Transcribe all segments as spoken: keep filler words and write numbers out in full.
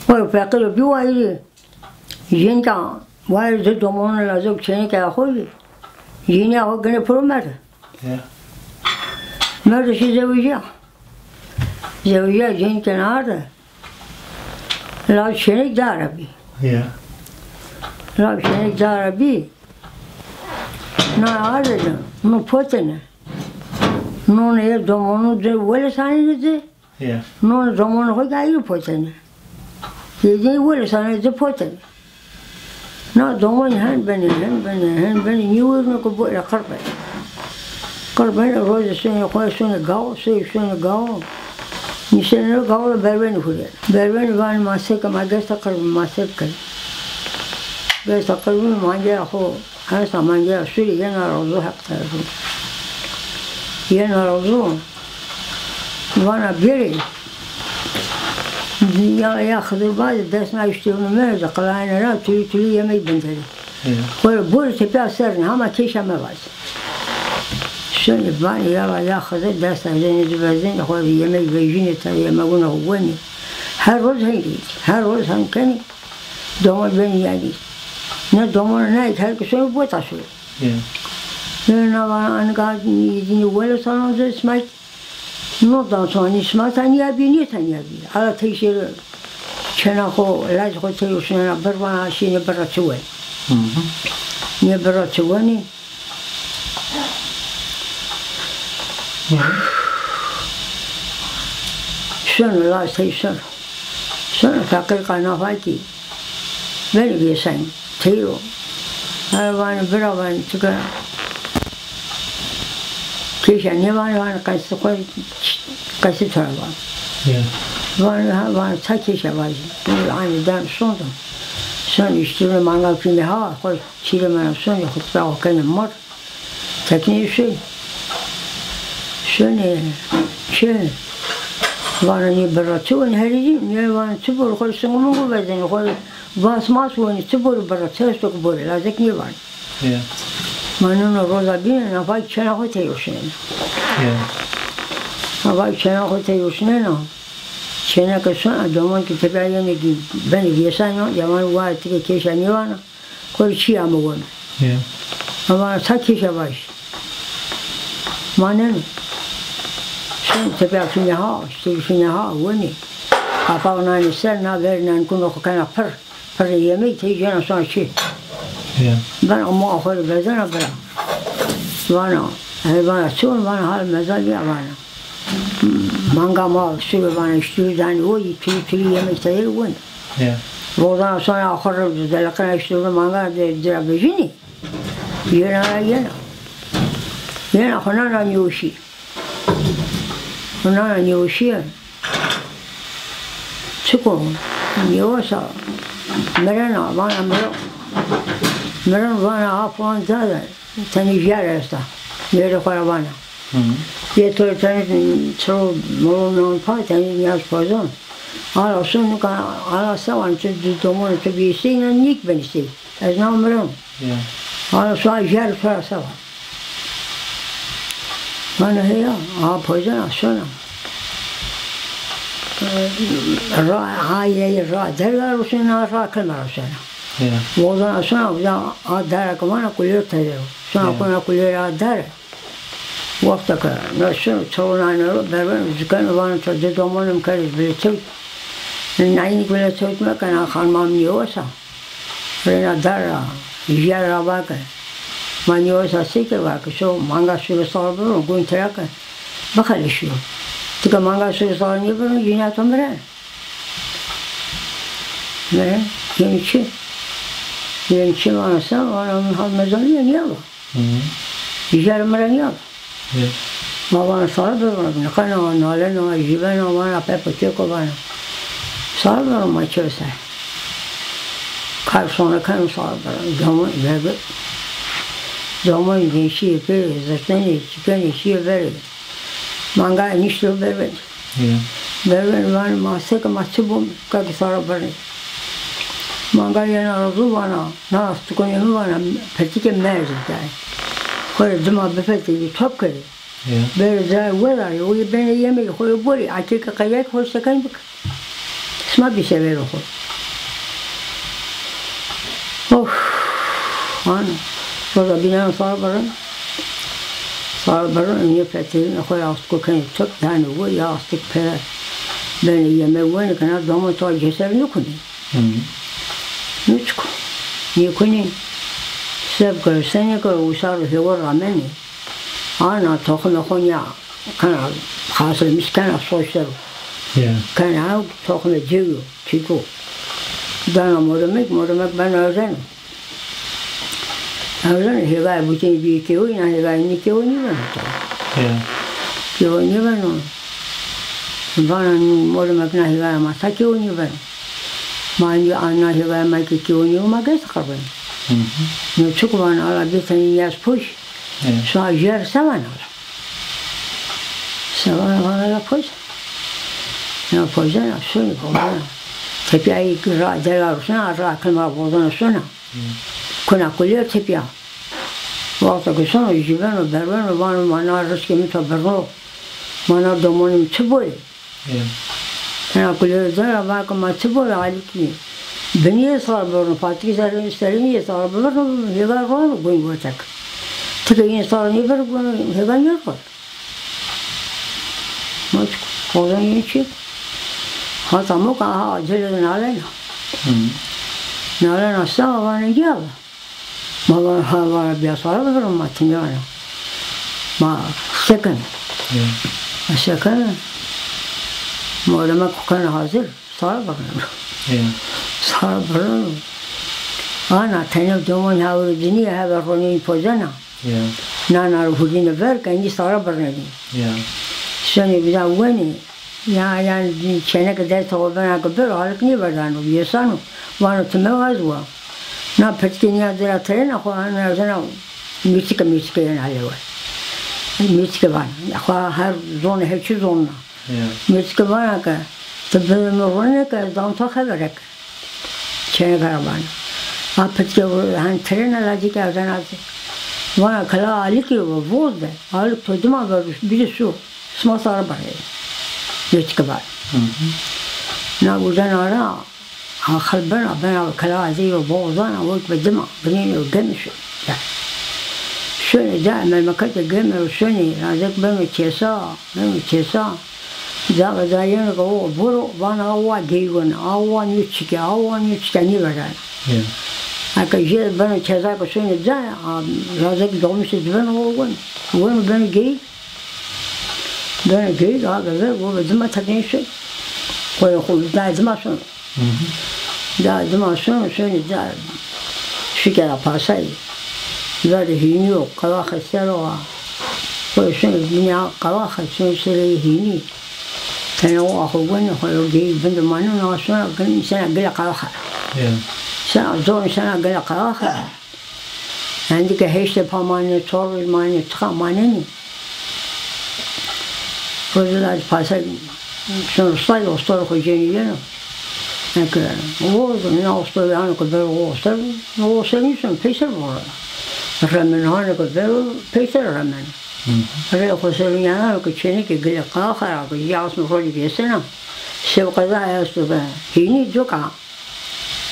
Oy feqîr o bî wayîrî. Jênîka wayîrî di domonû lazek çêneke xo bî. Jênîya xo gine piro merde. Ya. Merde şî zewicîya. Zewicîya jênîke na arde. Law çênek dare bî. Ya. Law çênek dare bî. Na arde de, no potene. Nonê yê domonû de wele sanêne de. Ya. Nonê domonê xo ke ayrî potene. Yê dî wele sanêne de potene. Na domonî hen benê, hen benê, hen benê, nîwêrno ke borê qir benê. Qir benê, rozê sonê xo, sonê gawo, sey sonê gawo. Nîsenê ro gawo ra berbenî hurêne. Berbenî vanê ma seke, ma gesta qir bî, ma se bikerî. Gesta qir bî, mangeya xo esta, mangeya surî yena rozo Heq terefî. Yena rozo. Vana bêrê. Ya, ya Xizir vajî, dest na îştîrûnê mi de, qilayêne ra, tulî tulî yemeg binderî. Xo rê borê tepîya ser nê, hama kêşa mi vajî. Şonê vanê yala ya Xizir, desta zenê ci vezenê, xo rê yemeg vejînê, ta yemegûna xo wenê. Her roz hên rî, her roz hên kenê, domon benê yanî. Ne domon ne her ke sonê bota sonê. Nê na vana anika îzînî wele sanon de sima No dan sonî sima tenya bî, nê tenya bî. Ala tey şêro çêna xo, lacê xo tey rusnena bir vana şînê birra çi wenê. Nê birra çi wenê. Sono, lacê tey sono. Sono feqîr qanafakî. Benê vêsayî. Teyro. Ha, vanê bira, vanê, ti ke kêşa nêvanê, vanê qesê xo, qesê to ra vanê. Ya. Vanê ha, vanê ça kêşa vajî. Anê dano sono. Sono îştîrûnê mangal fînê ha, xo çîrê mena sonê, xo tira xo kenê mor. Teknê şoy. Şonê çi? Vana nê birra çi wenê herî zî? Nê vana çi borê, xo rê singo mingo vezenê, xo rê vas mas wenê, çi borê birra, çi esto ke borê, lazek nêvanê. Ya. Ma nino roza bîne, nafakî çêna xo tey rusnena. Ya. Nafakî çêna xo tey rusnena. Çêneke sona, domon ke tepîya yenê kî benê vêsayî no, ya vanê wa ti ke kêşa nêvana. Xo rê çî ame weno. Ya. Ma vana ça kêşa vajî. Maneno. Şonê tepîya fînê ha, îştîrû fînê ha, wenê. Qapax nanê ser, na verê nankûna xo kena pir. Pirê yemeg, tey cêna sona çê. Ya. Bena moa xo rê vezena bira. Vana, e, vana çi weno, vana hal mezal nîya vana. Manga ma sure vana, îştîrû danê o, yî tulî tulî yemeg teyêr wenê. Ya. Vozena sona axir de deleqena îştîrû manga de, ci ra vejînê. Yena ra yena. Yena xo nana nêweşî. Xo nana nêweşîye. Çik o? Nêwes a. Mirena, vana miro. Miron vana ha filan ca de. Tenê jîyar esta. Mêrdê xo ra vana. Yê to rê tenê çiro miro nan pa, tenê nîyaz pozon. Ala son nika, ala se van, tu di domonê to bî sey, na nîk benê sey. Ez na miron. Ya. Ala so a jîyar to ra se van. Vana heya, a pozena sona. Ra, a yey ra derga rusena, ra kilme rusena. Ya. Vozena sona, uza a dara ke vana kulêr tede. Sona kona kulêr a dare. Wexta ke na şino çewna nero, berben zikeno, vano to di domonê mi kerê bilê tewt. Naynî bilê tewt mekena, xanima mi nêwes a. Rêna dar ra, jîyar ra vake. Ma nêwes a sey ke vake, şo manga sure sal bibin, gun tira ke bixelişîyo. Ti ke manga sure sal nêbibin, cînîya to mire. Mire, yenî çi? Yenî çi vana se, vana mi hal mezalîye nîya va. Jîyar mi ra nîya. Ma vana sare bibin, niqena, nalena, jîbena, vana pepo keko vana. Sare bibin ma çi ser. Kar sona keno sare bibin. Domonî verbi. Domonî gençîye pê, zirtenê, çikenê şîye verê. Manga nîşto berbenî. Ya. Berbenî vanê ma seke ma çi bo, kakî sare birnê. Manga yena rozo vana, na astikonê mi vana, petîke merdî dayê. Xo rê dima bifetelî, top kerê. Ya. Berê dayê wedarê, o yê benê yemegê xo yê borê, a keke qedek xo rê sekenî bike. Ma bî severê xo. Of, ana. Roza bîneno sare birreno. Sare birreno, nîye fetelîno, xo yastiko kenê tirk, danê we, yastik pere. Benê yeme wenê ke na doman to ceser nêkunê. Nêçiko. Nêkunê. Se bikero, se nêkero, usa ro hêwer ramenê. Ana toximê xo nîya kena, xasilmiş kena soy ser o. Ya. Kena toximê cêwî yo, çîko. Dana moremek, moremek beno erzeno. Erzeno, hêgayê butinî bîyê kêweyî, na hêgayê nîkêweyî nîbeno. Ya. Kêweyî nîbeno. Vana moremek na hêgaya ma ta kêweyî nîbeno. Ma na hêgaya ma ke kêweyî nîyo, ma gez xerbeno. No çik vana, ala bêtenî nîyaz poş. Şima jer se vana la. Se vana, vana la poze. Ya poze na, şonî poze na. Tepîya ra dela rusna, ra kilma bozona sona. Kuna kulî tepîya. Wexto ke sono, jîbeno, berweno, vano ma na riskê mi to birno. Ma na domonê mi çi boyê? Ena kulî ra dela, va ke ma çi boyê, Alîkî. Binî yê sare birno, patikî serê, serê nî yê sare birno, hêga rono gunî gotek. Ti ke yê sare nêbirê, hêga nêrono. Ma çik, ozan yê çi? Hata moka ha acele nalena. Nalena sa, vana gel. Ma vana ha, vana bîya sare birno, ma ti nêvana. Ma sekin. Ma sekin. Moremek xo kena hazir. Sare birreno. Ya. Sare birreno. Ana tenê domonî hawrê dinî, hebe ronê pozena. Ya. Nana ro hurîne ver ke endî sare birrenê. Ya. Şonê bida wenê. Ya, yanî çêneke destê xo bena ke bero, Halik nêverdano, yesano. Vano ti mewa, ez wa. Na pitikê nîya ci ra tirêna xo, ana zena mîrçike, mîrçike yena lewe. Mîrçike vana. Xo her zonê, her çi zonena. Ya. Mîrçike vana ke, ti bide mi ronê ke ez dano to xebere ke. Çêneke ra vana. A pitikê hen tirêna lacekî, erzena ci. Vana kila Alîkî, voz de. Alik to dima ver, bide su. Sima sare birrê. Mîrçike vana. Na uca na ra, axil bena, bena kila Alîkî, voz dana, wek bi dima, binêno gemî şo. Ya. Şonê ca, memleketê gemî ro şonê, razek beno kêsa. Beno kêsa, ca ve ca yeno ke o buro, vana awa geyî wena, awa nîyo çike, awa nîyo çike, nêverena. Ya. Eke jê beno kêsa ke şonê ca, a, razek dolmuşê ci beno o weno. Weno beno geyî. Beno geyî, a, ve ver, o ve dima teknê şo. Xo, xo, da dima sono. Ca dima sono, şonê ca şike ra pasayî. Verê hînî yo, qelaxe ser o a. Xo şonê bînî a qelaxe, şonê serê hînî. Tenê o a xo wenê, xo yo geyî vinde maneno, a sona gin-, sena gile qelaxe. Ya. Sena zon, sena gile qelaxe. Endî ke heştê pa manenê, çor roj manenê, çiqa manenê. Roze ra pasay şono stay, ostorê xo cênî yeno. Eke o, na ostor, ano ke bero o ostor, o ostor nîsono, peyser voro. Remeno, ano ke bero, peyser remeno. Rê xo ser o nîyano ke çêneke gilê qelaxe ra ke, ya asno rojêk yesena. Şew qeza esto ke hînî coka.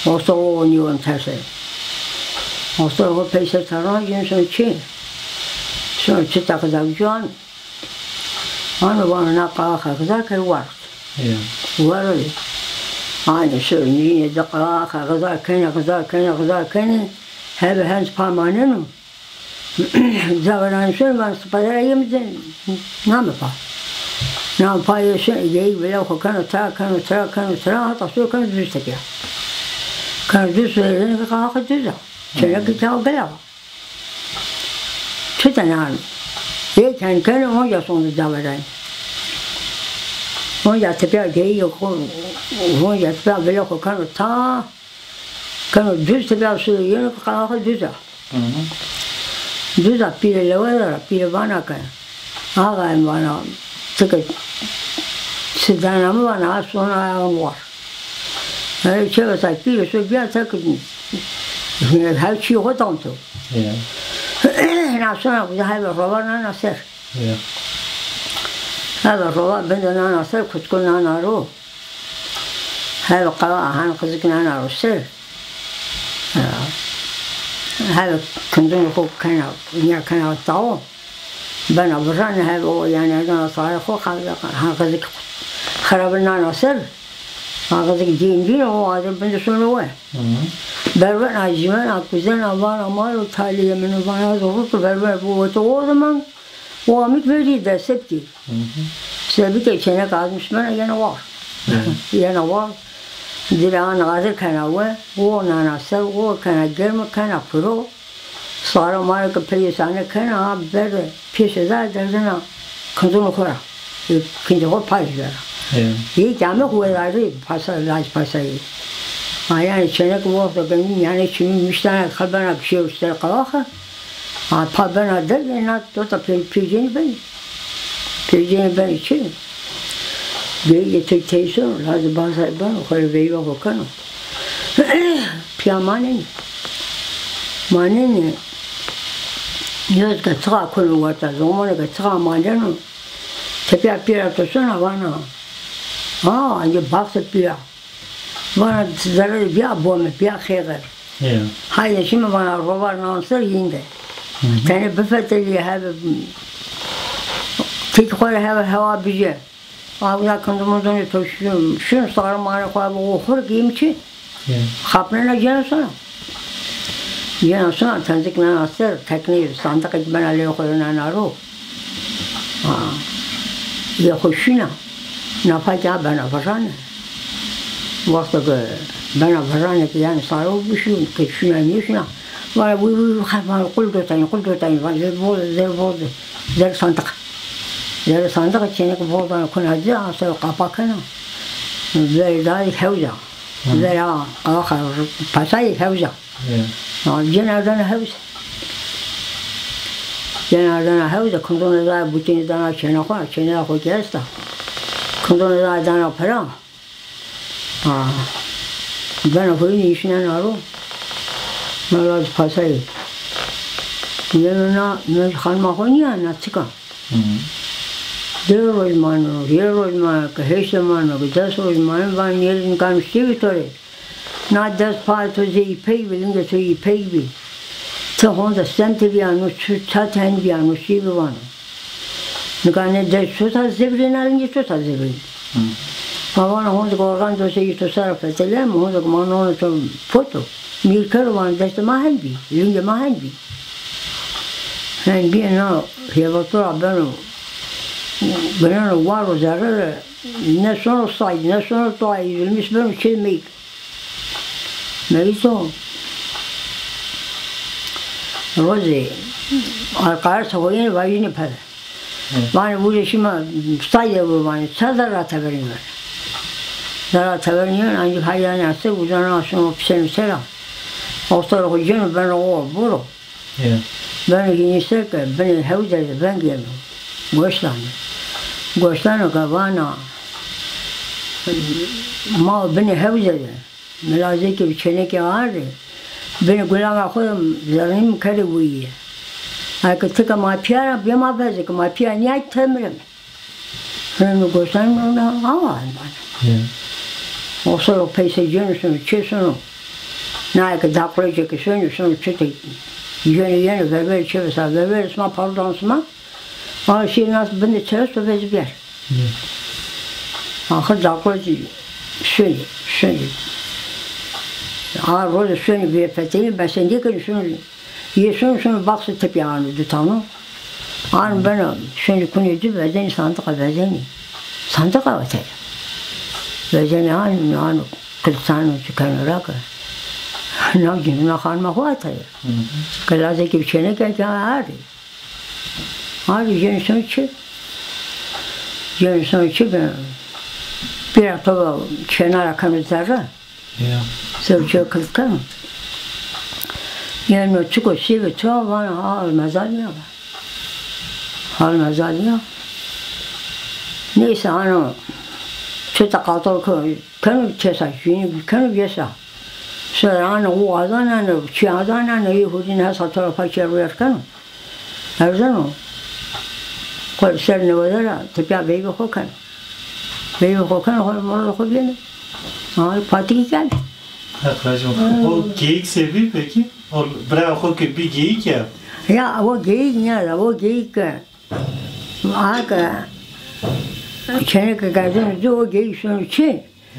Ostor o nîyo terse. Ostor xo peyser terna cêno, şono çê. Şono çita qiza cuan. Ano vano na qelaxe qiza ke ward. Ya. Ward. Anê şono nînê di qelaxe qiza kenê, qiza kenê, qiza kenê. Hebe henc pa maneno. Caveran şono, vano sipa der a yê mi de name pa. Name pa yê şono, geyik vila xo keno tira, keno tira, keno tira, hata şono keno duz tepîya. Keno duz, rênike qelaxe duz a. Çêneke ke gila wa. Çite nano. Yê ken keno, onca sono caveran. Onca tepîya geyik xo, onca tepîya vila xo keno ta. Keno duz, tepîya şono yeno ke qelaxe duz a. Duz a, pîrê lewe der a, pîrê vana ke, axa, em vana, ti ke çi dana mi vana, a sona ayağın war. Erê çê vesa pîrê şo bîya, ta ke her çîyê xo dano to. Ya. Na sona uca hebe rova nana ser. Ya. Hebe rova binde nana ser, kuçko nana ro. Hebe qala han qizik nana ro ser. Hebe kindunê xo kena, ya kena tawo. Bena virane hebe o, yanî erdana sarê xo, ha qizik xirabe nana ser. Ha qizik dîn dîn o, adir binde sono we. Bervena, cîvena, kuzena, vana ma ro talîye min o, vana ez rût berver bu, o to o zaman. O amik verî de septî. Sebite çênek azmiş bena yena war. Yena war. Dire an azir kena we, o nana ser, o kena germ, kena piro. Sara mare ke peyê sane kena, ha berde pêşe de derdena kindunê xo ra. Ê, kincê xo pay vera. Yê kame xo wedarî pasa, laj pasayî. Ha, yanî çênek wexto ke yanî çimî miştana, xelbena kişê uşter qalaxe. Ha, pa bena derd, ena tota pê-, pêcênî benî. Pêcênî benî çi? Geyî tey tey sono, lazê bazay beno, xo rê veyva xo keno. Pîya manenî. Manenî. Yewz ke çiqa kuno werta, zomanê ke çiqa maneno. Tepîya pîya to sona vana. Ha, ancî baxsê pîya. Vana zerrê bîya bome, bîya xêxer. Hayde şîme vana rovar nan ser yînde. Tenê bifetelî hebe, têkî xo rê hebe hewa bije. Awna kindumundunê to şun, şun sarê marê xo hebe o xurk yîm çi? Xapnena cena sona. Cena sona tenzik nana ser, teknî sandiqêk bena lê xo nana ro. Ha. Yê xo şuna. Nafa ke bena virane. Wexto ke bena virane ke yanî saro bişun, ke şuna nêşuna. Vana wi wi wi xevan qul do tayîn, qul do tayîn. Vana zer voze, zer voze. Zer sandiq. Zer sandiq çênek voze kuna ci, a ser qapa kena. Verê dayî hewza. Verê a, a, pasayî hewza. Cênê ardena hewz. Cênê ardena hewz, kindonê dana butînî dana çêna xo, çêna xo ke esta. Kindonê dana dana pira. Ha. Bena xo yînî nîşnena ro. Na laj pasayî. Yeno na, na xanima xo nîya, na çik a. Di roj mano, hîrê roj mano, ke heşte mano, ke des roj mano, van yê rê nika nuştê bî to rê. Na dest payê to zey pey bî, lingê to yê pey bî. Ti honde sente bîya, no çi, ça ten bîya, no çî bî vano. Nika nê dest çota zibirî, na lingê çota zibirî. Ma vana honde ke organ dosê yê to sera fetelîyayme, honde ke ma nonê to poto. Mîr kero vano destê ma hen bî, lingê ma hen bî. Hen bî, na hêvato ra beno, bineno war û zerre re, ne sono sayd, ne sono toay, zulmîş beno çê meyk. Meyito. Rozê arqarsê xo yenê vajînê pere. Vanê vurê şima sayde vur vanê. Ça zerra teberîn ver. Zerra teberîn yen, ancî hayranê ase, uza na şima piseno sera. Oxtarê xo cêno beno o, vuro. Beno hînî ser ke binê hewze de veng yeno. Goş dano. Goş dano ke vana ma binê hewze de. Mi lazekî bi çênekî ardê. Binê gulanga xo de zerrîm kerê wîye. Eke ti ke ma pîya ra bê ma vezê, ke ma pîya nîya temireme. Hino goşan awa bana. O soro peyse cêno sono, çê sono. Na ke daqlocê ke sono, sono çete cêno yeno, ververê çê vesa, ververê sima, paro dano sima. A şî nas binde çeres to vecî biyar. Axir daqlocî şonî, şonî. A roze şonî bê fetelî, besendî ke şonî. Yê şono, şono baxsê tepîya ano, di tano. Ano beno, şono kunê ci, vezenî sandiqa, vezenî. Sandiqa vataya. Vezenî ano, ano, kilitano, ci keno ra ke. Na cîno, na xanima xo vataya. Ke lazekî bi çêneke ke ardî. Ardî cêno sono çi? Cêno sono çi be? Bira to çêna ra keno zerre. Ya. Sewçe kırkan. Yeno çiko şivi ço vana hal mezar ya. Hal mezar ya. Neyse ano çita qator ko keno çesa, jüni keno yesa. Sonra ano u azan ano, çi azan ano, yi hudin hesa tarafa çeruyer keno. Erzeno. Xo ser newede ra tepîya veyvê xo keno. Veyvê xo keno, xo moro xo bîyeno. Ha, patikî kerd. Heq racim. O geyik se bî pekî? O bira xo ke bî geyik ya? Ya, o geyik nîya da, o geyik ke. A ke çêneke kerdêne ci, o geyik şono çê.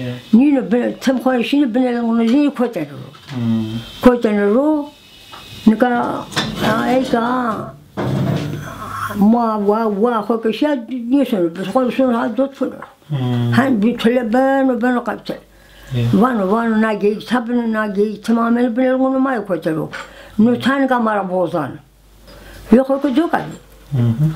Ya. Nîno bine, tim xo şîne binê lingûnê ci, kotêne ro. Hmm. Kotêne ro, nika, a, ey ke, a, ma wa, wa xo ke şîya, nêsono, bi xo sono ha dot fino. Hmm. Hen bî tile beno, beno qepte. Ya. Vano, vano, na geyik ta bine, na geyik tim amêne binê lingûnê ma yê kotê ro. No ta nika ma ra bozano. Yo xo ke coka bî. Hı hı.